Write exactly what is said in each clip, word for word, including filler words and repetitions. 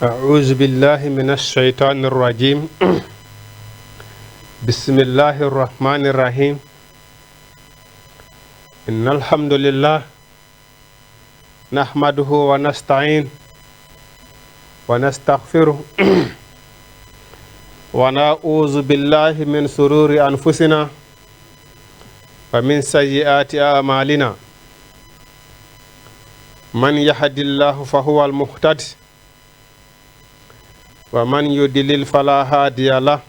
أعوذ بالله من الشيطان الرجيم. بسم الله الرحمن الرحيم. إن الحمد لله نحمده ونستعين ونستغفره ونعوذ بالله من شرور أنفسنا ومن سيئات أعمالنا. من يهد الله فهو المهتد، ومن يضلل فلا هادي له.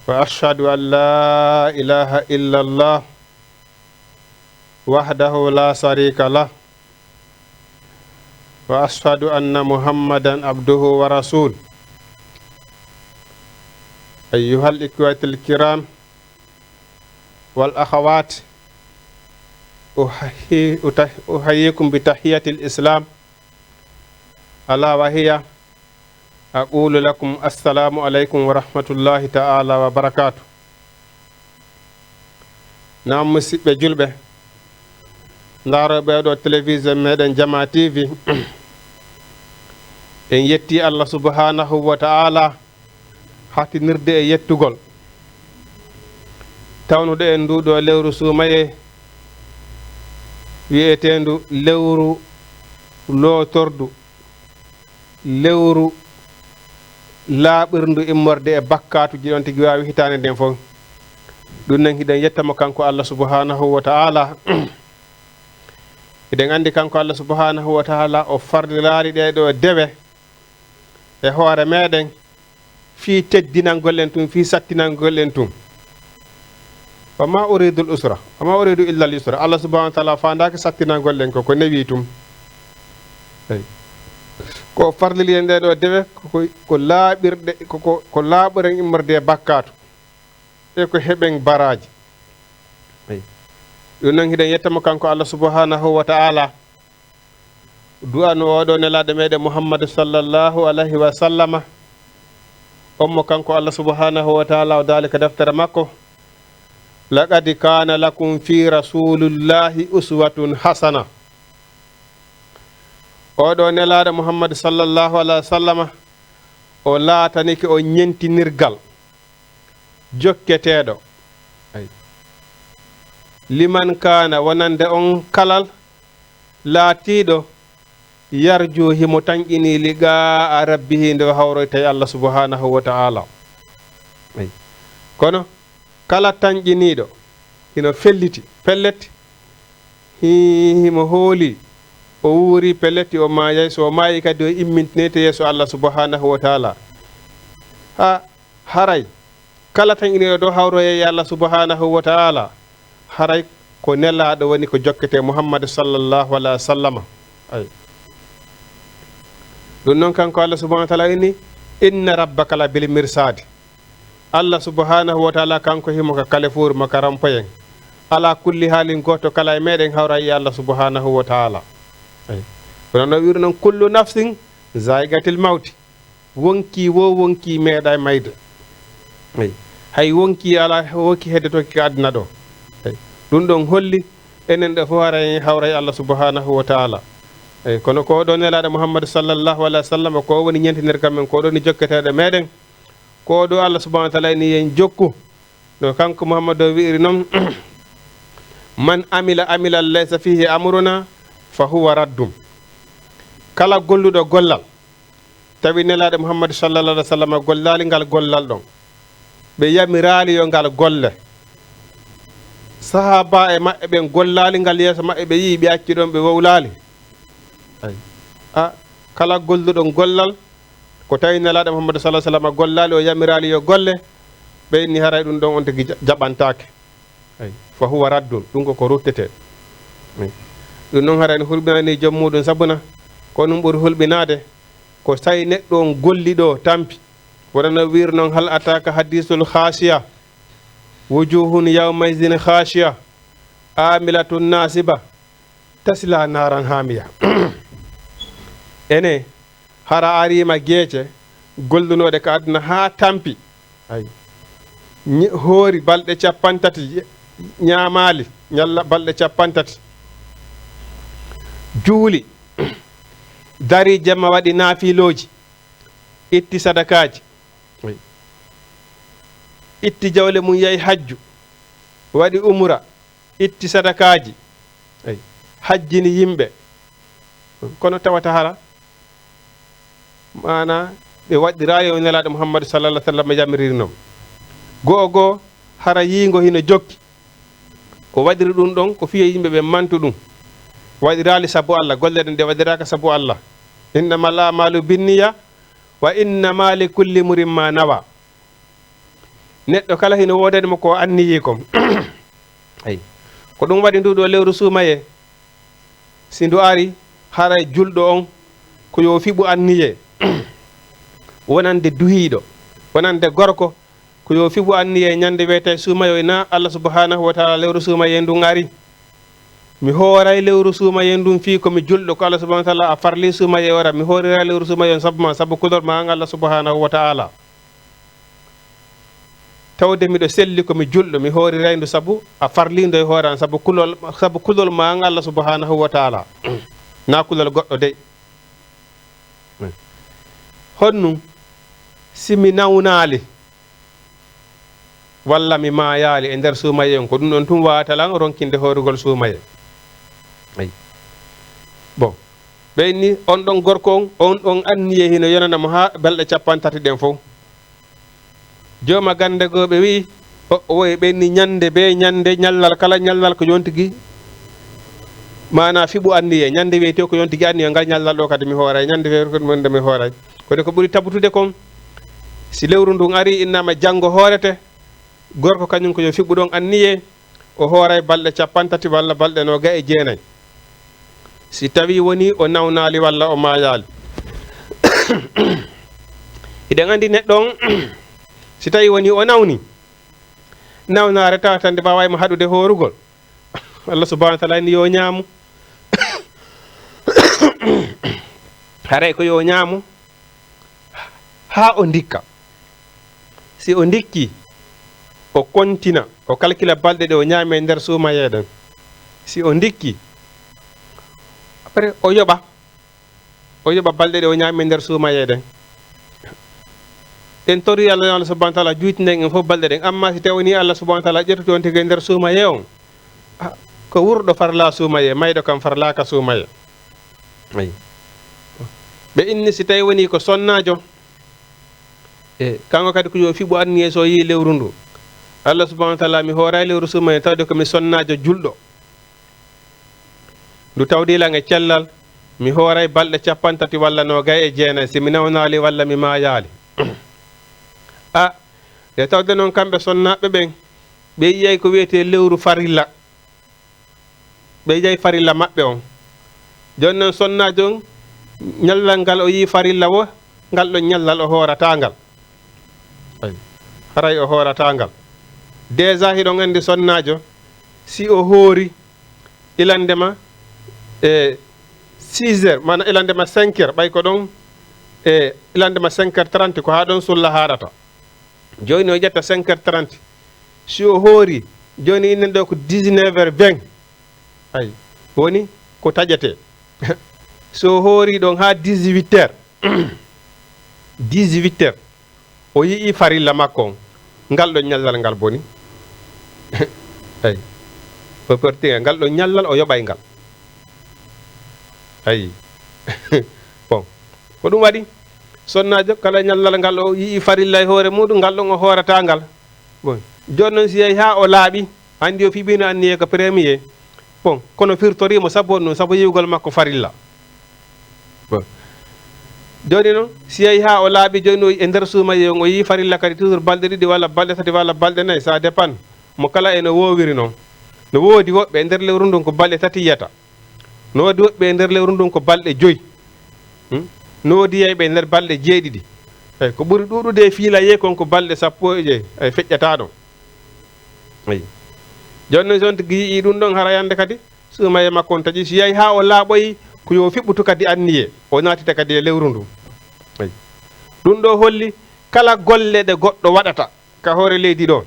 وأشهد أن لا إله إلا الله وحده لا شريك له، وأشهد أن محمدا عبده ورسوله. أيها الإخوة الكرام والأخوات، أحيي-، أتح-، أحييكم بتحية الإسلام، ألا وهي: أقول لكم السلام عليكم ورحمة الله تعالى وبركاته. Naam, musiɓɓe julɓe, ndaarooɓe ɗo télévision meɗen Jama T V, en yetti Allah subhanahu wa ta'ala hattinirde e yettugol, tawnude en nduɗo lewru suumaye, wi'eteendu lewru lootordu, lewru laaɓirndu immorde e bakkaatuji ɗon tigi waawi hitaande nden fof. Ɗum nen hiɗen yetta mo kanko Allah subhanahu wa ta'ala. Hiɗen anndi kanko Allah subhanahu wa ta'ala o fardilaali ɗee ɗo dewe e hoore meɗen, fii teddinangol en tun, fii sattinangol en tun. Wa ma uridu al usra, wa ma uridu illa al yusra. Allah subhanahu wa ta'ala faandaaki sattinangol en ko, ko newi tun. Eyi. Ko o farlili en ɗee ɗo dewe, ko, ko, ko laaɓirɗe, ko, ko, ko laaɓuren immorde e bakkaatu. E ko heɓen baraaji. Eyi. Ɗum noon hiɗen yetta mo kanko Allah subhanahu wa ta'ala. Du'ano oɗo nelaaɗo meɗen Muhammadu sallallahu alayhi wa sallama. On mo kanko Allah subhanahu wa ta'ala o daali ka deftere makko: "Laqad kana lakum fi rasulillahi uswatun hasana." Oɗo nelaaɗo Muhammadu sallallahu alayhi wa sallama, o laatanike o ñentinirgal jokketeeɗo. Ay. Liman kana, wonande on kalal laatiiɗo yarju, himo tanƴini liqaa rabbihi, nde o hawroyta e Allah subhanahu wa ta'ala. Ay. Kono kala tanƴiniiɗo hino felliti, pellet, hi-, himo hooli, o wuuri, pellet, o maayay. So o maayi kadi, o immintinete yeeso Allah subhanahu wa ta'ala. Ha, haray kala tanƴiniiɗo ɗo hawroyay e Allah subhanahu wa ta'ala, haray ko nelaaɗo woni ko jokkete, Muhammad sallallahu alayhi wa sallama. Ay. Ɗum noon kanko Allah subhanahu wa ta'ala inni: "Inna rabbaka la bil mirsadi." Allah subhanahu wa ta'ala kanko himo ka kalefuur, mo ka rampoyen. Ala kulli haalin gooto kala e meɗen hawray e Allah subhanahu wa ta'ala. Ay. Kono no wi'ru noon: "Kullu nafsin za'iqatil mawti." Wonkii wo wonkii meeɗay mayde. Ay. Hay wonkii alaa, wonkii heddotooki ka aduna ɗo. Ay. Ɗum ɗon holli enen ɗo fof haray hawray Allah subhanahu wa ta'ala. Ay. Kono ko ɗo nelaaɗo Muhammad sallallahu alayhi wa sallam, ko woni ñentinirgal men, ko ɗo ni jokketeeɗo meɗen. Ko ɗo Allah subhanahu wa ta'ala ini yen jokku. No kanko Muhammad o wi'iri noon: "Man amila amilan laysa fihi amruna fa huwa raddum." Kala golluɗo gollal, tawi nelaaɗo Muhammad sallallahu alayhi wa sallam gollaali ngal gollal ɗon, ɓe yamiraali yo ngal golle. Sahaaba e maɓɓe ɓen gollaali ngal yeeso maɓɓe, ɓe yi'i, ɓe acci ɗon, ɓe wowlaali. Ay. A, kala golluɗo gollal, ko tawi nelaaɗo Muhammad sallallahu alayhi wa sallam gollaali, o yamiraali yo golle, ɓe inni haray ɗum ɗon on tigi ja-, jaɓantaake. Ay, fa huwa raddun, ɗum ko ko ruttete. Ay. Ɗum noon haray no hulɓinani joom muɗum, sabuna ko ɗum ɓuri hulɓinaade, ko tawi neɗɗo on golli ɗo tampi. Wonano wi'ir noon: "Hal ataka hadisul khashiya, wujuhun yawma izin khashiya, amilatun nasiba, tasla naran hamiya." Ene, hara ariima geece gollunooɗe ka aduna haa tampi. Ay. Ñi-, hoori balɗe cappanɗe tati, ye-, ñaamaali ñalla balɗe cappanɗe tati. Juuli. Dari jemma waɗi naafilooji, itti sadakaaji, itti jawle mum yahi hajju, waɗi umra, itti sadakaaji, hajjini yimɓe. Kono tawata hara maana ɓe waɗɗiraali o Nelaaɗo Muhammadu sallallahu alaihi wasallam yamirirno. Go'o goo hara yiingo hino jokki. Ko waɗiri ɗum ɗon ko fiye yimɓe ɓe mantu ɗum. Waɗiraali sabu Allah, golle ɗen ɗe waɗiraaka sabu Allah. Innamal a'malu binniya wa innama li kulli imri'in ma nawa. Neɗɗo kala hino woodani mo ko anniyii kon. Ay. Ko ɗum waɗi ndu ɗo lewru suumayee. Si ndu ari, haray julɗo on ko yo fiɓu anniyee. Wonande duhiiɗo, wonande gorko, ko yo fiɓu anniyee ñande wiyetee suumayee, na Allah subhanahu wa ta'ala lewru suumayee ndun ari. Mi hooray lewru suumayee ndun fii ko mi julɗo, ko Allah subhanahu wa ta'ala a farli suumayee ora. Mi hooriray lewru suumayee on sabu ma, sabu kulol ma an Allah subhanahu wa ta'ala. Tawde miɗo selli ko mi julɗo, mi hooriray ndu sabu a farli ndu e hoore an, sabu kulol, sabu kulol ma an Allah subhanahu wa ta'ala. Na kulol goɗɗo dey. Honnun si mi nawnaali? Walla mi maayaali e nder suumayee on, ko ɗum ɗon tun waawata lan ronkinde hoorugol suumayee. Ay. Bon, ɓe inni on ɗon gorko on, on ɗon anniyee hino yonana mo haa balɗe cappanɗe tati ɗen fow. Jooma gannde goo ɓe wi'i, o, o woyi ɓe inni ñande bee ñande, ñallal kala ñallal ko yontigi, maanaa fiɓu anniyee. Ñande wiyetee ko yontigi anniyee ngal ñallal ɗoo kadi mi hooray, ñande wiyetee ko ɗum wonde mi hooray. Kono ko ɓuri tabutude kon, si lewru ndun ari, innaama janngo hoorete, gorko kañum ko yo fiɓu ɗon anniyee, o hooray balɗe cappanɗe tati walla balɗe noogay e jeenay. Si tawii wonii o nawnaali walla o maayaali. Hiɗen anndi neɗɗo on, si tawii wonii o nawni, nawnaare tawata nde waaway mo haɗude hoorugol. Allah subhanahu wa ta'ala inni yo ñaamu. Haray ko yo ñaamu haa o ndikka. Si o ndikkii, o kontina, o kalkila balɗe ɗe o ñaami e nder suumayee ɗen. Si o ndikkii, après o yoɓa, o yoɓa balɗe ɗe o ñaami e nder suumayee ɗen. En torii Allah, Allah subhanahu wa ta'ala juutinen en fof balɗe ɗen. Amma si tawii wonii Allah subhanahu wa ta'ala ƴettude on tigi e nder suumayee on, ah, ko wuurɗo farlaa suumayee, mayɗo kam farlaaka suumayee. Ayi. Ɓe inni si tawii wonii ko sonnaajo, e kanko kadi ko yo fiɓu anniyee so yii lewru ndu. Allah subhanahu wa ta'ala, mi hooray lewru suumayee tawde ko mi sonnaajo julɗo. Ndu tawdi lan e cellal, mi hooray balɗe cappanɗe tati walla noogay e jeenay, si mi nawnaali walla mi maayaali. A, nde tawde non kamɓe sonnaaɓe ɓen, ɓe yi'ay ko wiyetee lewru farilla. Ɓe yi'ay farilla maɓɓe on. Jooni non sonnaajo on, ñallal ngal o yi'i farilla woo, ngal ɗon ñallal o hoorataa ngal. Ay, haray o hoorataa ngal. Déjà hiɗon anndi sonnaajo, si o hoori, ilande ma e six heures, maanaam ilande ma cinq heures, ɓay ko ɗon, e ilande ma cinq heures trente, ko haa ɗon sulla haarata. Jooni o ƴetta cinq heures trente. Si o hoori, jooni inen ɗo ko dix-neuf heures vingt. Ay, woni ko taƴetee. So o hoori ɗon haa dix-huit heures, dix-huit heures, o yi'i farilla makko on, ngal ɗon ñallal ngal boni. Ay. O perti ngal, ngal ɗon ñallal o yoɓay ngal. Ay. Bon. Ko ɗum waɗi, sonnaajo kala ñallal ngal o yi'i farilla e hoore muɗum, ngal ɗon o hoorataa ngal. Bon. Jooni non si yahi haa o laaɓi, anndi o fiɓiino anniyee ko premier. Bon, kono firtorii mo sabu honɗum? Sabu yi'ugol makko farilla. Bon. Jooni non, si yahi haa o laaɓi, jooni o e nder suumayee on, o yi'i farilla kadi toujours balɗe ɗiɗi walla balɗe tati walla balɗe nayi, ça dépend. Mo kala e no woowiri non. No woodi woɓɓe e nder lewru ndun ko balɗe tati yiyata. No woodi woɓɓe e nder lewru ndun ko balɗe joyi. Hmm? No woodi yayɓe e nder balɗe jeeɗiɗi. Eyi, ko ɓuri ɗuuɗude e fiilayee kon ko balɗe sappo e joyi, eyi, feƴƴataa ɗon. Eyi. Jooni non, si on tigi yi'ii ɗum ɗon, hara yande kadi, suumayee makko on taƴi. Si yahi haa o laaɓoyi, ko yo fiɓɓutu kadi anniyee, o naatita kadi e lewru ndun. Eyi. Ɗum ɗo holli kala golle ɗe goɗɗo waɗata ka hoore leydi ɗo,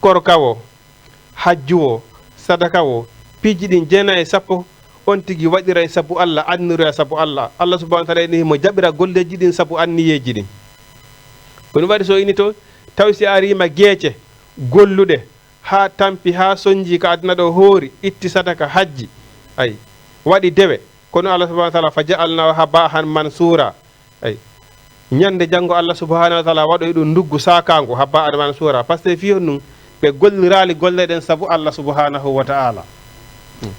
korka woo, hajju woo, sadaka woo, piiji ɗin jeenay e sappo, on tigi waɗiray sabu Allah, anniriray sabu Allah. Allah subhanahu wa ta'ala ene himo jaɓira golleeji ɗin sabu anniyeeji ɗin. Ko ɗum waɗi so ini to, tawi si a ariima geece golluɗe, haa tampi, haa sonji ka aduna ɗo hoori, itti sadaka, hajji, ay, waɗi dewe, kono Allah subhanahu wa ta'ala, "Fa ja'alnahu haba'an mansura." Ay. Ñande janngo Allah subhanahu wa ta'ala waɗoy ɗum nduggu saakaangu, haba'an mansura. Parce que fii honɗum? Ɓe golliraali golle ɗen sabu Allah subhanahu wa ta'ala. Hmm.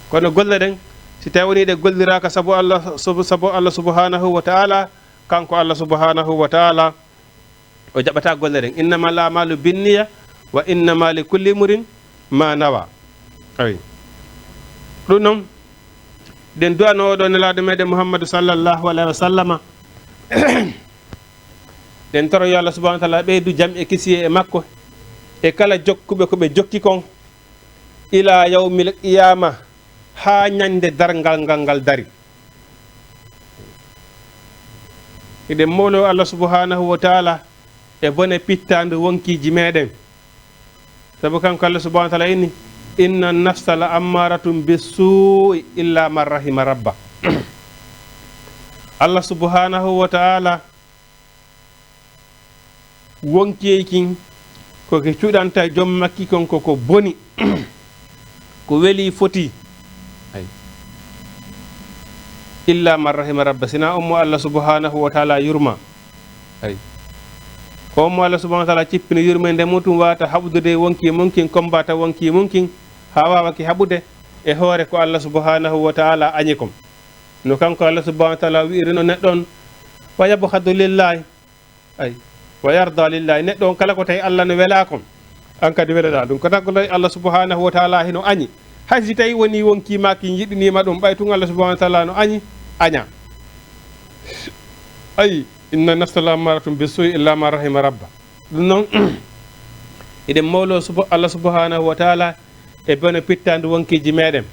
Kono golle ɗen, si tawi woni ɗe golliraaka sabu Allah, sabu, sabu Allah subhanahu wa ta'ala, kanko Allah subhanahu wa ta'ala, o jaɓataa golle ɗen. "Innamal a'malu binniya wa innama li kulli imrin ma nawa." Ay. Ɗum noon, ɗen du'ano oɗo Nelaaɗo meɗen Muhammadu sallallahu alayhi wa sallama. Ɗen toro yo Allah subhanahu wa ta'ala ɓeydu jam e kisiyee e makko, e kala jokkuɓe ko ɓe jokki kon, ila yawmil qiyama, haa ñande darngal ngal ngal dari. Hiɗen mowlo Allah subhanahu wa ta'ala e bone pittaandu wonkiiji meɗen. Sabu kanko Allah subhanahu wa ta'ala inni, "Inna nafsa la ammaratun bissu'i illa man rahima rabba." Allah subhanahu wa ta'ala, wonkiyey kin, ko ki cuɗanta joom makki kon ko ko boni, ko weli foti. Ay. Illa man rahima rabba, sina on mo Allah subhanahu wa ta'ala yurma. Ay. Ko on mo Allah subhanahu wa ta'ala cippini yurmeende muɗum wata haɓudude wonki mum kin, kombata wonki mum kin, haa waawaki haɓude e hoore ko Allah subhanahu wa ta'ala añi kon. No kanko Allah subhanahu wa ta'ala wi'irino neɗɗo on, "Wa yabkhadu lillahi." Ay. "Wa yarda lillahi." Neɗɗo on kala ko tawi Allah no welaa kon, an kadi weleɗaa ɗum. Ko tan ko tawi Allah subhanahu wa ta'ala hino añi. Hay si tawi woni wonki ma kin yiɗinii ma ɗum, ɓay tun Allah subhanahu wa ta'ala no añi, aña. Ay, "Inna nafsa la ammaratun bissu'i illa ma rahima rabba." Ɗum noon, hiɗen mowlo suba-, Allah subhanahu wa ta'ala e bone pittaandu wonkiiji meɗen.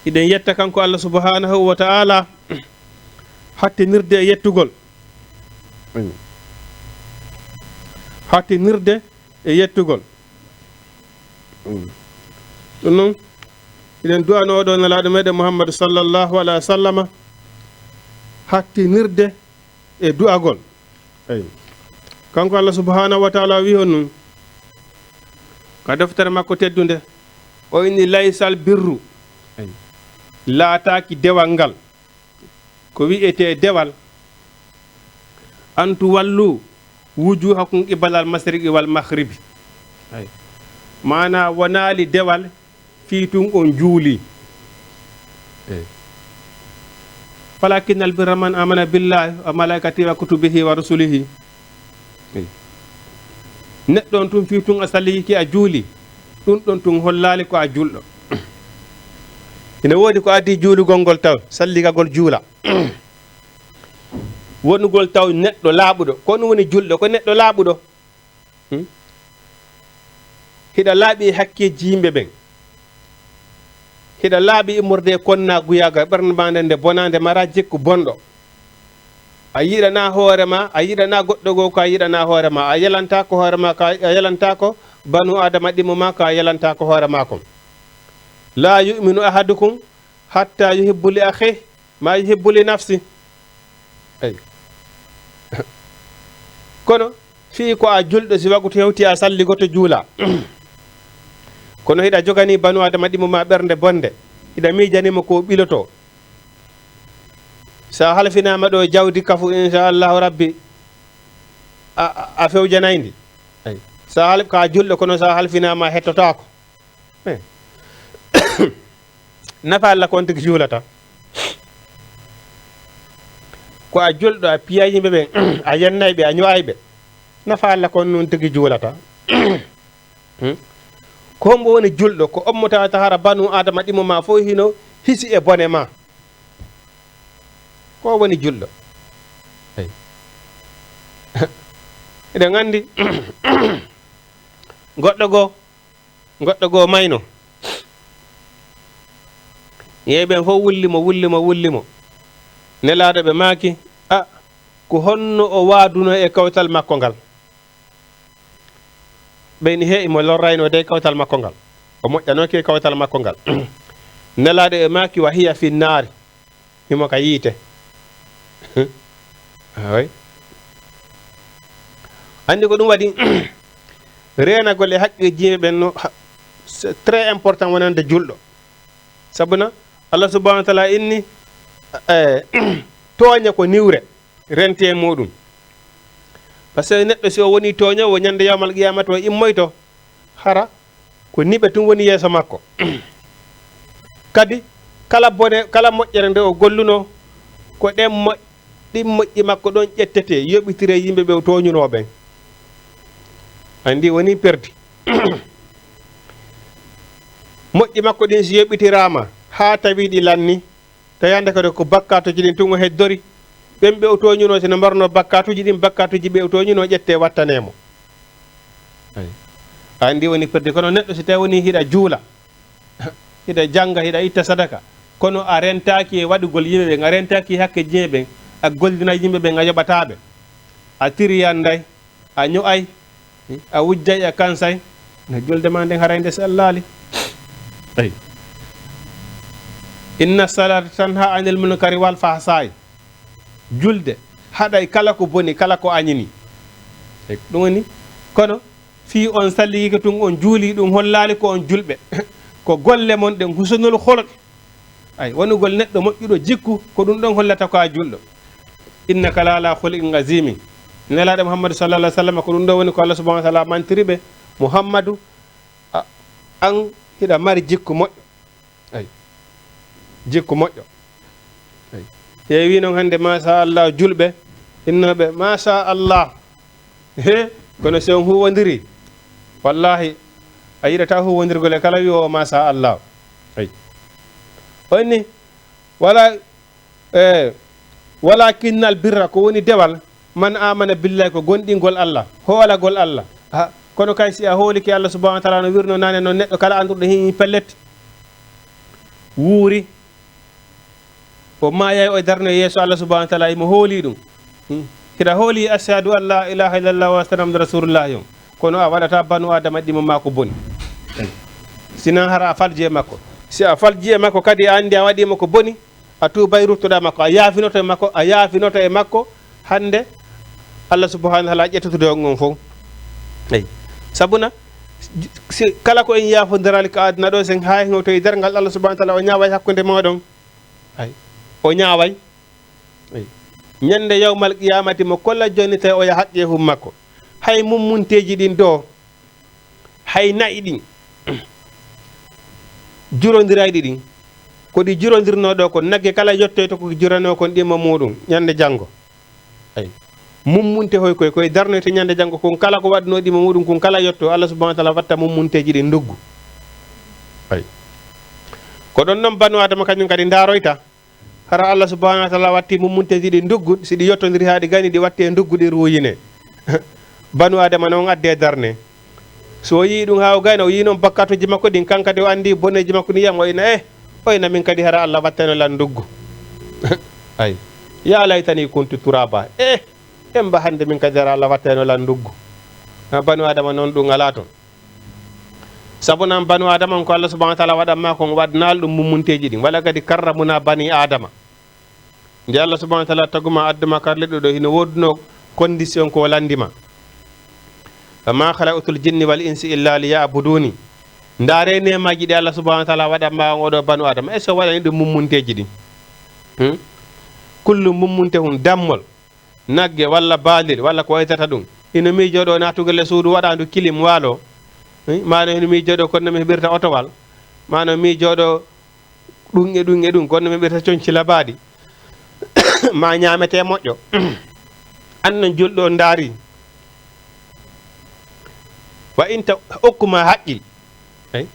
Hiɗen yetta kanko Allah subhanahu wa ta'ala, hattinirde e yettugol. Hattinirde e yettugol. Ɗum noon, hiɗen du'ano oɗo Nelaaɗo meɗen Muhammadu sallallahu alayhi wa sallama, hattinirde e du'agol. Eyi. Kanko Allah subhanahu wa ta'ala wi'i honɗum ka deftere makko teddunde, o inni, "Laysal birru." Eyi. Laataaki dewal ngal. Ko wi'etee dewal, "An tuwallu wujuhakum qibalal masriqi wal maghribi." Ay. Maana wonaali dewal fii tun on juuli. Ay. "Walakinnal birra man amana billahi wa malaikatihi wa kutubihi wa rusulihi." Neɗɗo on tun fii tun a salliki a juuli, ɗun ɗon tun hollaali ko a julɗo. Ina woodi ko addi juulugol ngol taw, salligagol juula. Wonugol taw neɗɗo laaɓuɗo, ko ɗun woni julɗo, ko neɗɗo laaɓuɗo. Hmm? Hiɗa laaɓi e hakkeeji yimɓe ɓen. Hiɗa laaɓi immorde e konnaaguyaga, ɓernde ma nden nde bonaa, nde maraa jikku bonɗo. A yiɗanaa hoore ma, a yiɗanaa goɗɗo goo ko a yiɗanaa hoore ma, a yelantaako hoore ma, ko a, a yelantaako banu Aadama ɗimmo ma, ko a yelantaako hoore ma kon. "La yu'minu ahadukum hatta yuhibbu li akhihi ma yuhibbu li nafsi." Eyi. Kono fii ko a julɗo, si wagutu hewti a salligoto juula. Kono hiɗa joganii banu Aadama ɗimmo ma ɓernde bonde, hiɗa miijanii mo ko o ɓilotoo. Sa halfinaama ɗo jawdi kafu, insha Allahu Rabbi, a, a, a fewjanay ndi. Eyi. Sa hal-, ka julɗo, kono sa halfinaama a hettotaako. Eh. Nafa Allah ko on tigi juulata. Ko a julɗo, a piyay yimɓe ɓen, a yennay ɓe, a ño'ay ɓe. Nafa Allah ko on nun tigi juulata. Hmm? Ko hombo woni julɗo? Ko on mo tawata hara banu Adama ɗimo ma fof hino hisi e bone ma. Ko woni julɗo? Eyi. Eɗen anndi goɗɗo goo, goɗɗo goo mayno. Yehi ɓen fof wulli mo, wulli mo, wulli mo. Nelaaɗo ɓe maaki, "A, ko honno o waaduno e kawtal makko ngal?" Ɓe ni, "He, imo lorrayno de kawtal makko ngal. O moƴƴanoke e kawtal makko ngal." Nelaaɗo e maaki, "Wa hiya fi naari." Himo ka yiite. Awa. Anndi ko ɗum waɗi, reenagol e haqqe jiiɓe ɓen no, ha, c'est très important wonande julɗo. Sabuna Allah subhanahu wa ta'ala inni, eh, tooña ko niwre, rente e muɗum. Par ce que neɗɗo, si o woni tooñoowo, ñande yawmal qiyamata o immoyto, hara ko niɓe tun woni yeeso makko. Kadi, kala bone, kala moƴƴere nde o golluno, ko ɗen mo-, ɗin moƴƴi makko ɗon ƴettete, yoɓitire yimɓe ɓe o tooñuno ɓen. Anndi woni perdi. Moƴƴi makko ɗin si yoɓitiraama, haa tawi ɗi lanni, tawi hannde kadi ko bakkaatuuji ɗin tun o heddori. Ɓen ɓe o tooñuno, si no mbarno bakkaatuuji ɗin, bakkaatuuji ɓe o tooñuno ƴette wattanee mo. Ayi. Anndi woni perdi. Kono neɗɗo si tawi woni hiɗa juula, hiɗa jannga, hiɗa itta sadaka, kono a rentaaki e waɗugol yimɓe ɓen, a rentaaki e hakke yimɓe ɓen, a gollina yimɓe ɓen, a yoɓataa ɓe, a tiriyanday, a ño'ay, a wujjay, a kansay, no julde ma nden haray nde sellaali. Ayi. Inna salata tanha anil munkari wal fahsai. Julde haɗay kala ko boni, kala ko añini. Ayi, ɗum woni, kono fii on salligike tun, on juuli, ɗum hollaali ko on julɓe. Ko golle mon ɗen, husnul khuluq. Ay, wonugol neɗɗo moƴƴuɗo jikku, ko ɗum ɗon hollata ko a julɗo. Innaka la ala khuluqin azimin. Nelaaɗo Muhammadu sallallahu alaihi wasallam, ko ɗum ɗo woni ko Allah subhanahu wa ta'ala mantiri ɓe, "Muhammadu, a, an hiɗa mari jikku moƴƴo." Ay. Jikku moƴƴo. Ay. Ƴeewi non hannde, masha Allah, julɓe, innooɓe, masha Allah. He, kono si on huuwondiri, wallahi, a yiɗata huuwondirgol e kala wi'oowo, masha Allah. Ay. O inni, wala, eh, "Walakinnal birra," ko woni dewal, "man amana billahi," ko gomɗingol Allah, hoolagol Allah. Ha, kono kay si a hoolike Allah subhanahu wa ta'ala, no wirno nane non, neɗɗo kala andurɗo hin pellet, wuuri, o maayay, o darno yeeso Allah subhanahu wa ta'ala, imo hooli ɗum. Hmm. Hiɗa hooli, "Ashhadu an la ilaha illallah wa ashhadu anna Muhammadan rasulullah," yon. Kono a waɗata banu Adama ɗimo maa ko boni. Sinan hara a falji e makko. Si a falji e makko kadi, a andi a waɗi mo ko boni, a tuubay, ruttoɗa makko, a yaafinoto e makko, a yaafinoto e makko, hannde Allah subhanahu wa ta'ala ƴettoto on on fow. Eyi. Sabuna, si kala ko en yaafondirali ka aduna ɗo, sen haa hen o to e darngal Allah subhanahu wa ta'ala, o ñaaway hakkunde mooɗon. Ay. O ñaaway. Ay. Ñande yawmal qiyamati mo kolla joni tawi o yaha haqqe hum makko. Hay mummunteeji ɗin ɗo, hay na'i ɗin, jurondirayɗi ɗin, ko ɗi jurondirno ɗo kon, nagge kala yottoyto ko juranoo kon ɗimmo muɗum ñande janngo. Ay. Mummunte hoy koy, koy darnoyte ñande janngo, kun kala ko waɗunoo ɗimmo muɗum, kun kala yotto, Allah subhanahu wa ta'ala watta mummunteeji ɗin nduggu. Ay. Ko ɗon non banu Adama kañum kadi ndaaroyta. Hara Allah subhanahu wa ta'ala watti mummunteeji ɗin nduggu, si ɗi yottondiri haa ɗi gayni, ɗi watte nduggu, ɗi ruuyine. Banu Adama non adde darne. So o yii ɗum haa o gayna, o yii non bakkatuuji makko ɗin, kan kadi o anndi boneeji makko ni yam, o ina, eh, o ina min kadi hara Allah wattayno lan nduggu. Ay. Ya laytani kuntu turaba. Eh, emba hannde min kadi hara Allah wattayno lan nduggu. Ha, banu Adama non ɗum alaa ton. Sabu nan banu Adama on ko Allah subhanahu wa ta'ala waɗan ma kon, waɗnaali ɗum mummunteeji ɗin. Wala kadi karramuna bani Adama. Nde Allah subhanahu wa ta'ala taguma, adduma kar leɗɗo ɗo, hino woodunoo condition ko landima. Wa ma khalaqtul jinni wal insi illa liya'buduni. Ndaare neemaaji ɗi Allah subhanahu wa ta'ala waɗan ma on oɗo banu Adama. Est-ce que waɗani ɗum mummunteeji ɗin? Hmm? Kullu mummunte hun dammol, nagge walla baalel walla ko waytata ɗum. Hino miijoo ɗo naatugol e suudu waɗaandu kilim waalo. Hmm? Maano hino miijoo ɗo kono no mi heɓirta otowal. Maano miijoo ɗo ɗum e ɗum e ɗum, kono no mi heɓirta conci labaaɗi. Ma ñaamete moƴƴo. An non julɗo on ndaari. Wa inta okkuma haqqil. Ay.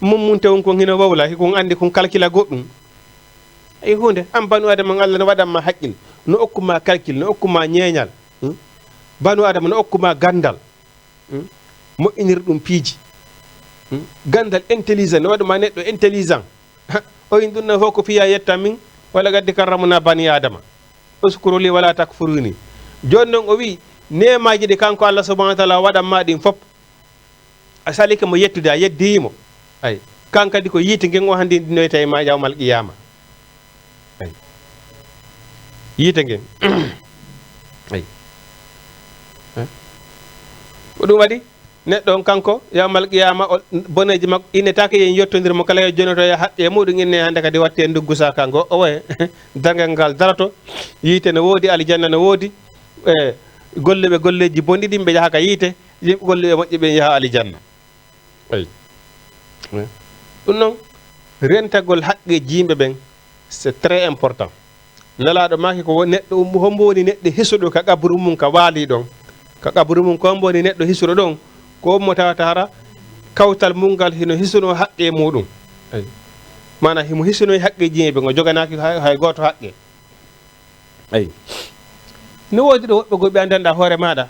Mummunte on kon hino wowla, hikon anndi kon kalkila goɗɗum. Ay huunde, an banu Adama on Allah no waɗan ma haqqil, no okkuma kalkil, no okkuma ñeeñal. Hmm? Banu Adama no okkuma ganndal. Hmm? Moƴƴinir ɗum piiji. Hmm? Ganndal intelligent, no waɗuma neɗɗo intelligent. Ha, o in ɗum no fof ko fiya yetta min, wala gaddi karramuna bani Adama. Uskuru li wala takfuruni. Jooni non o wi, neemaaji ɗi kanko Allah subhanahu wa ta'ala waɗan ma ɗin fof, a salike mo yettude, a yeddii mo. Ay. Kan kadi ko yiite ngen o hanndindinoyta e ma yawmal qiyaama. Ay. Yiite ngen. Ay. Eh? Ko ɗum waɗi, neɗɗo on kanko, yawmal qiyaama, o, boneeji makko innetaake, yen yottondir mo kala, yo jonoto e haqqe muɗum, inne hannde kadi watte nduggu saaka ngo, o waye, darngal ngal daroto, yiite no woodi, aljanna no woodi, e golle ɓe golleeji bonɗi ɗin ɓe yaha ka yiite, yimɓe golle ɓe moƴƴi ɓe yaha aljanna. Ay. Ɗum noon, rentagol haqqeeji yimɓe ɓen, c'est très important. Nelaaɗo maaki ko won-, neɗɗo um-, hombo woni neɗɗo hisuɗo ka qabru mum ka waali ɗon. Ka qabru mum ko hombo woni neɗɗo hisuɗo ɗon, ko on mo tawata hara kawtal mum ngal hino hisuno haqqe muɗum. Ay. Maana himo hisuno haqqeeji yimɓe ɓen, o joganaaki hay, hay gooto haqqe. Ay. No woodi ɗo woɓɓe goo ɓe anndanɗaa hoore maaɗa,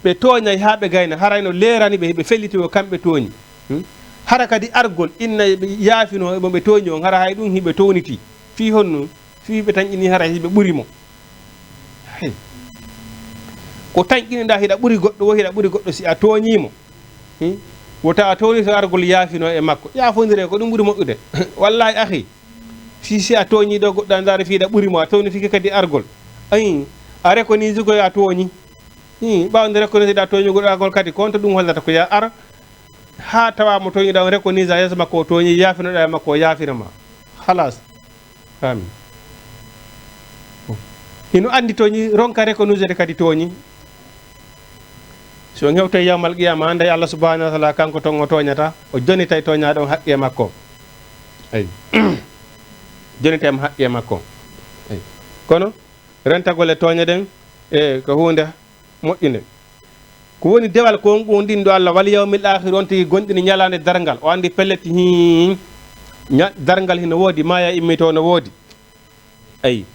ɓe tooñay haa ɓe gayna, hara no leerani ɓe, ɓe felliti ko kamɓe tooñi. Hmm? Hara kadi argol, inna ɓe yaafino mo ɓe tooñi on, hara hay ɗum hiɓe towniti. Fii honno? Fii ɓe tanƴini hara hiɓe ɓuri mo. Hey. Ko tanƴiniɗaa hiɗa ɓuri goɗɗo, wo hiɗa ɓuri goɗɗo si a tooñii mo. Hmm? Wota a towni to argol yaafino e makko. Yaafondire ko ɗum ɓuri moƴƴude. Wallahi akhi. Si, si a tooñii ɗo goɗɗo a ndaari fii hiɗa ɓuri mo, a townitike kadi argol. Ayi, a reconnaître ko a tooñi. Hmm, ɓaawo nde reconnaître ɗa tooñugol argol kadi, ko on to ɗum hollata ko ya ar, haa tawa mo tooñuɗa on reconnaître yeeso makko o tooñi, yaafinoɗa e makko o yaafino ma. Halas. Amin. Hino anndi tooñi, ronka reconnaître kadi tooñi. Si on hewtoy yawmal qiyaama, annday Allah subhanahu wa ta'ala kanko ton o tooñata, o jonitay tooñaaɗo on haqqe makko. Ay. Jonitay mo haqqe makko. Ay. Kono rentagol e tooñe ɗen, e ko huunde moƴƴunde. Ko woni dewal ko on ɗin ɗo Allah, wal yawmil aakhir, on tigi gonɗini ñalaande darngal. O anndi pellet, hii, ña-, darngal hino woodi, maaya immitoo no woodi. Ay.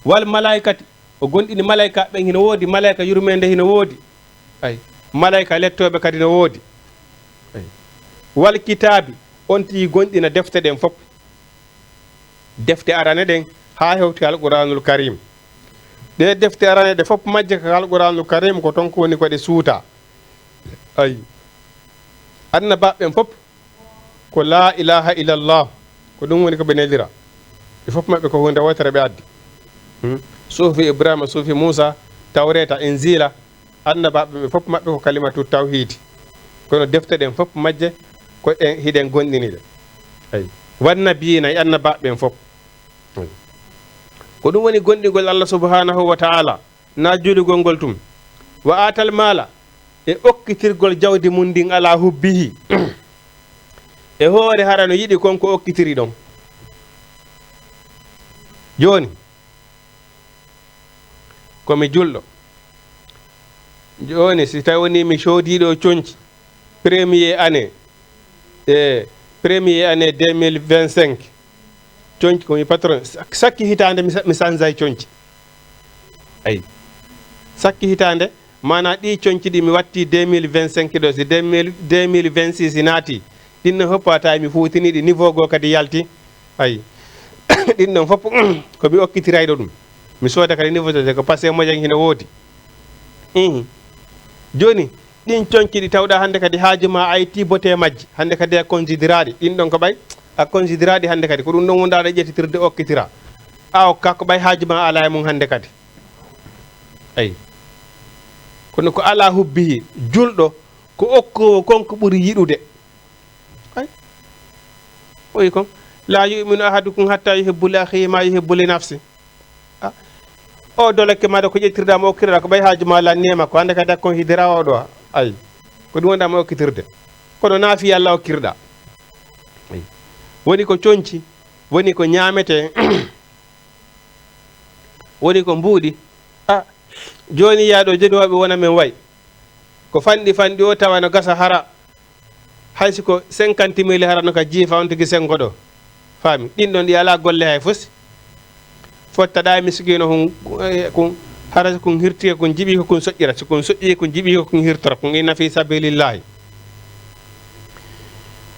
Wal malaa'ikati, o gonɗini malaa'ika ɓen hino woodi, malaa'ika yurmeende hino woodi. Ay. Malaa'ika lettooɓe kadi no woodi. Ay. Wal kitaabi, on tigi gonɗina defte ɗen fof. Defte arane ɗen haa hewti Alquraanul Kariim. Ɗee defte arane ɗe fof majje ka Alquraanul Kariim ko ton ko woni ko ɗe suuta. Ay. Annabaaɓe ɓen fof ko laa ilaaha illallah. Ko ɗum woni ko ɓe nelira. Ɓe fof maɓɓe ko huunde wootere ɓe addi. Hmm? Suhufi Ibrahima, suhufi Muusa, Tawreeta, Injiila. Annabaaɓe ɓe fof maɓɓe ko kalimatu tawhiidi. Kono defte ɗen fof majje ko en, hiɗen gonɗini ɗe. Ay. Wan nabiyina e annabaaɓe ɓen fof. Ay. Ko ɗum woni gonɗingol Allah subhanahu wa ta'ala, na juulugol ngol tun. Wa atal maala, e okkitirgol jawdi mum ndin ala hubbihi. E hoore hara no yiɗi kon ko okkitiri ɗon. Jooni, ko mi julɗo. Jooni, si tawi woni mi coodiiɗo conci, premier année, e premier année deux mille vingt-cinq, conci ko mi patron, sak-, sakki hitaande mi sa-, mi sanzay conci. Ayi. Sakki hitaande, maanaa ɗi conci ɗi mi watti deux mille vingt-cinq ɗo, si deux mille, deux mille vingt-six naati, ɗin no hoppa tawi mi fuutini ɗi, niveau goo kadi yalti. Ayi. Ɗin ɗon fof, ko mi okkitirayɗo ɗum. Mi sooda kadi niveau de ko passé moƴƴi hino woodi. Mhm. Jooni, ɗin conci ɗi tawɗa hannde kadi haaju ma a itti bote majji. Hannde kadi a considéraaɗi. Ɗin ɗon ko ɓay, a considéraaɗi hannde kadi. Ko ɗum ɗon wonɗa aɗa ƴettitirde okkitira. A okka ko ɓay haaju ma alaa e mum hannde kadi. Ayi. Kono ko alaa hubbihi, julɗo, ko okkoowo kon ko ɓuri yiɗude. Ay. O wi kon, "La yu'minu ahadukum hatta yuhibbu li akhihi ma yuhibbu li nafsi." Ah. O dolokke maɗa ko ƴettirɗa mo okkirɗa ko ɓay haaju ma lanni e makko. Hannde kadi a kon hidira o ɗo. Ay. Ko ɗum wonɗa mo okkitirde. Kono naafi Allah okkirɗa. Ay. Woni ko conci, woni ko ñaamete, woni ko mbuuɗi. Ah. Jooni yaa ɗo joni waɓe wona men way. Ko fanɗi fanɗi o tawa no gasa hara. Hay si ko cinquante mille hara no ka jiifa on tigi sengo ɗo. Faami? Ɗin ɗon ɗi alaa golle hay fosi. Fottaɗa e miskiino kun, eh, kun, hara si kun hirtike kun jiɓi ko kun soƴƴira. Si kun soƴƴi kun jiɓi ko kun hirtora. Kun inna fi sabilillahi.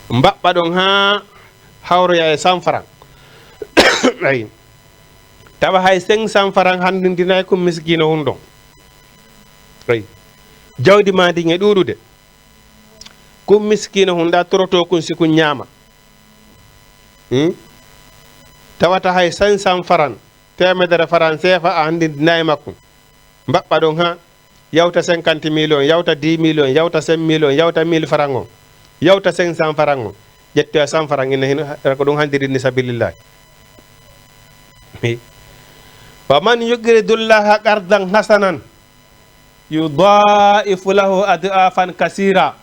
Mbaɓɓa ɗon haa hawroya e cent francs. Ayi. Tawa hay cinq cents francs hanndindinay kun miskiino hun ɗon. Ayi. Jawdi ma ndin e ɗuuɗude. Kun miskiino hun ɗa toroto kun si kun ñaama. Hmm? Tawata hay cinq cents francs, teemedere francs C F A a hanndindinaay makko. Mbaɓɓa ɗon haa yawta cinquante millions, yawta dix millions, yawta cinq millions, yawta mille francs on, yawta cinq cents francs on. Ƴettoya cent francs, inna hino, ko ɗum hanndiri ni sabilillahi. Wa man yuqridullaha qardan hasanan yudaifu lahu ad'afan kasira.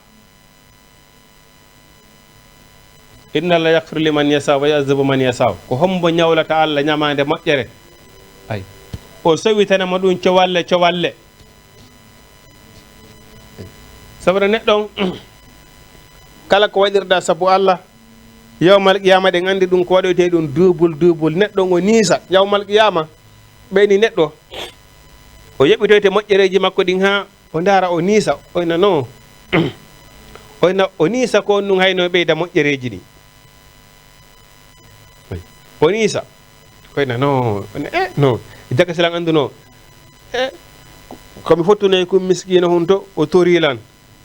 Inna la yaghfiru liman yasha wa yu'adhibu man yasha. Ko hombo ñawlata Allah ñamaande moƴƴere? Ay. O sowitana mo ɗum cowalle, cowalle. Sabu neɗɗo on, kala ko waɗirɗa sabu Allah, yawmal qiyama ɗen anndi ɗum ko waɗoyte ɗum duubul, duubul. Neɗɗo on o niisa, yawmal qiyama, ɓeyni neɗɗo, o yeɓitoyte moƴƴereeji makko ɗin haa o ndaara, o niisa, o ina no, o ina, o niisa ko on ɗum hayno ɓeyda moƴƴereeji ɗin. O niisa, o ina no, o ina, eh, no, jaka silan annduno, eh, ko mi fottunoy kum miskiino hun to, o tori lan.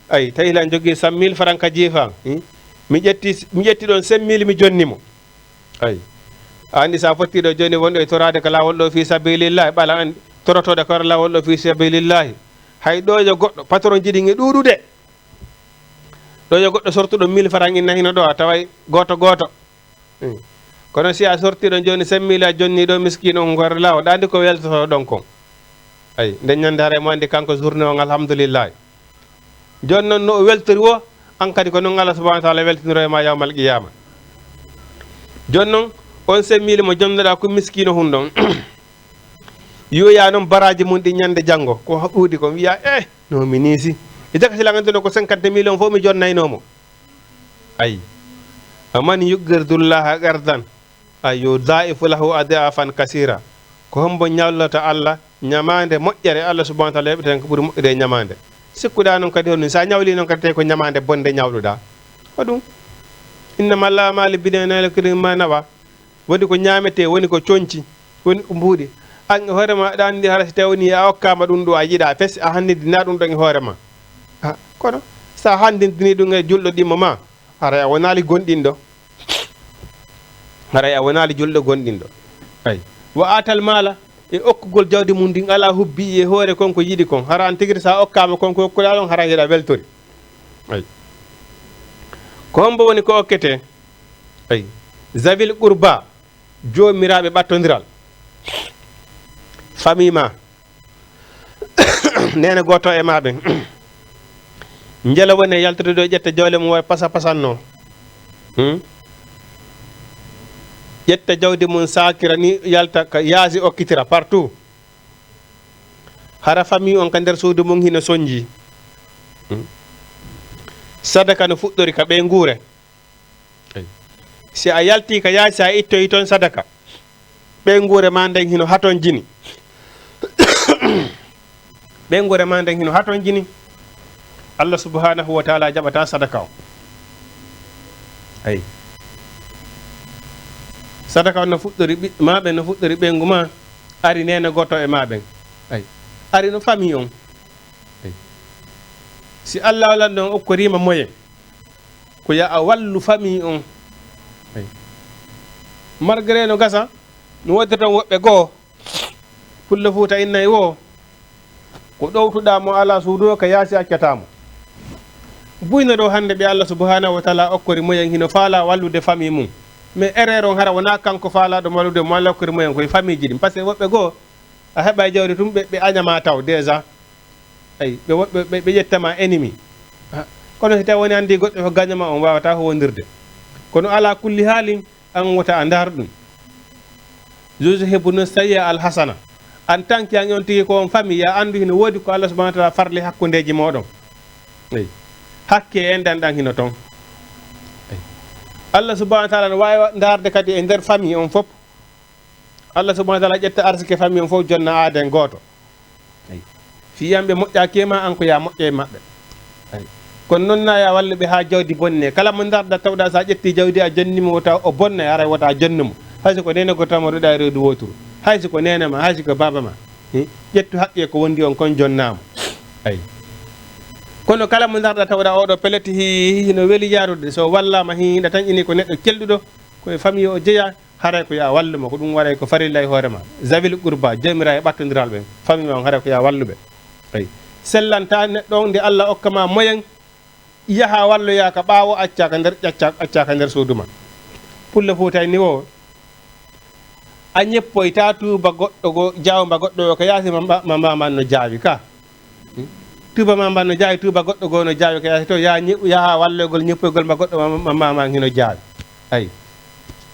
Ay, tawi lan jogii cent mille francs ka jiifa, hmm? Mi ƴetti, mi ƴetti ɗon cinq mille, mi jonni mo. Ay. A anndi sa fotti ɗo jooni wonɗo e toraade ka laawol ɗo fi sabilillahi, ɓala an torotooɗo ka laawol ɗo fi sabilillahi. Hay ɗo yo goɗɗo, patron ji ɗin e ɗuuɗude. Ɗo yo goɗɗo sortuɗo mille francs inna hino ɗo, a taway gooto gooto. Hmm. Kono si a sorti ɗon jooni cinq mille a jonni ɗo miskiino on ngor laawol, ɗa anndi ko weltoto ɗon kon. Ay, nden ñande haray mo anndi kanko journée on, alhamdulillahi. Jooni noon no o weltori wo, an kadi ko noon Allah subhanahu wa taala weltinoro e ma yawmal qiyama. Jooni noon, on cinq mille mo jonnoɗa ko miskiino hun ɗon, yoya noon baraji mun ɗi ñande janngo, ko ɗuuɗi kon wiya, eh, no mi niisi. E jaka sila ganduno ko cinquante millions fof mi jonnayno mo. Ay. Wa man yuqridullaha qardan, ay, yudaifu lahu ad'afan kasira. Ko hombo ñawlata Allah ñamaande moƴƴere, Allah subhanahu wa taala heɓata hen ko ɓuri moƴƴude e ñamaande. Sikkuɗa noon kadi honɗum, sa ñawli noon kadi tawi ko ñamaande bonde ñawluɗa. Ko ɗum. Innama al amalu biniyati, ma nawa. Woni ko ñaamete, woni ko conci, woni ko mbuuɗi. An e hoore ma, aɗa anndi hara si tawi woni a okkaama ɗum ɗo, a yiɗa fes, a hanndindina ɗum ɗon e hoore ma. Ha, kono sa hanndindini ɗum e julɗo ɗimmo ma, haray a wonaali gonɗinɗo. Haray a wonaali julɗo gonɗinɗo. Ay. Wa atal mala, e okkugol jawdi mum ndin ala hubbi e hoore kon ko yiɗi kon. Hara an tigiri sa okkaama kon ko okkuɗa ɗon, hara hiɗa weltori. Ay. Ko hombo woni ko okkete? Ay. Zawil qurba, joomiraaɓe ɓattondiral. Famille ma. Neene gooto e ma ɓen. Njela woni e yaltude ɗo, ƴetta jawle mum, way pasa pasanno. Hmm? Ƴetta jawdi mum, saakira ni, yalta ka yaasi, okkitira partout. Hara famille on ka nder suudu mum hino sonji. Hmm? Sadaka no fuɗɗori ka ɓeynguure. Ay. Si a yalti ka yaasi, a ittoyi ton sadaka, ɓeynguure ma nden hino hatonjini. Ɓeynguure ma nden hino hatonjini. Allah subhanahu wa taala jaɓata sadaka o. Ay. Sadaka on no fuɗɗori ɓiɓɓe ma ɓen, no fuɗɗori ɓeyngu ma, ari neene gooto e ma ɓen. Ay. Ari no famille on. Ay. Si Allah lanɗo on okkorima moyen, ko ya a wallu famille on. Ay. Malgré no gasa, no woodi ton woɓɓe goo, Pullo Fuuta innay wo, ko ɗowtuɗa mo ala suudu o ka yaasi accata mo. Buyna ɗo hannde ɓe Allah subhanahu wa taala okkori moyen hino faala wallude famille mum. Mais erreur on hara wona kanko faalaɗo wallude mo, Allah okkori moyen koye famille ji ɗin. Parce que woɓɓe goo, a heɓa e jawdi tun ɓe, ɓe añama taw déjà. Ay, ɓe woɓɓe, ɓe, ɓe ƴettama ennemi. Ha, kono si tawi woni anndi goɗɗo ko gañoma, on wawata howondirde. Kono ala kulli haalin, an wota a ndar ɗum. Yuzhibuna sayyi'a al hasana. En tant que an on tigi ko on famille, ya anndu hino woodi ko Allah subhanahu wa taala farli hakkundeji moɗon. Ay. Hakke en ɗan ɗan hino ton. Ay. Allah subhanahu wa taala no wawi ndarde kadi e nder famille on fop. Allah subhanahu wa taala ƴetta arsike famille on fof jonna aaden gooto. Ay. Fii an ɓe moƴƴaaki e ma, an ko ya moƴƴo e maɓɓe. Ay. Kono noon na ya wallu ɓe haa jawdi bonne. Kala mo ndarɗa tawɗa sa ƴetti jawdi a jonni mo wota o bonne, haray wota jonnu mo. Hay si ko neene gooto ma ɗuɗa e reedu wooturu. Hay si ko neene ma, hay si ko baaba ma. Hi? Ƴettu haqqe ko wondi on kon jonna mo. Ay. Kono kala mo ndarɗa tawɗa oɗo pellet hi, hi, hino weli yaarude. So wallama hi, hiɗa tan ini ko neɗɗo celɗuɗo. Ko e famille o jeyaa, haray ko yaa wallu mo, ko ɗum waɗay ko farilla e hoore ma. Zawil qurba, joomiraaɓe ɓattondiral ɓen, famille ma on, haray ko yaa wallu ɓe. Ayi. Sellanta neɗɗo on nde Allah okka ma moyen, yaha walloyaa ka ɓaawo, accaa ka nder, accaa, accaa ka nder suudu ma. Pullo Fuuta ni o, a ñeppoyta tuuba goɗɗo goo, jaawba goɗɗo o ka yaasi ma, ma, ma, ma, ma no jaawi ka. Hmm? Tuuba ma mba no jaawi, tuuba goɗɗo goo no jaawi ka yaasi to, yaa ñe-, yaha walloygol, ñeppoygol ma goɗɗo ma, ma, ma, ma hino jaawi. Ayi.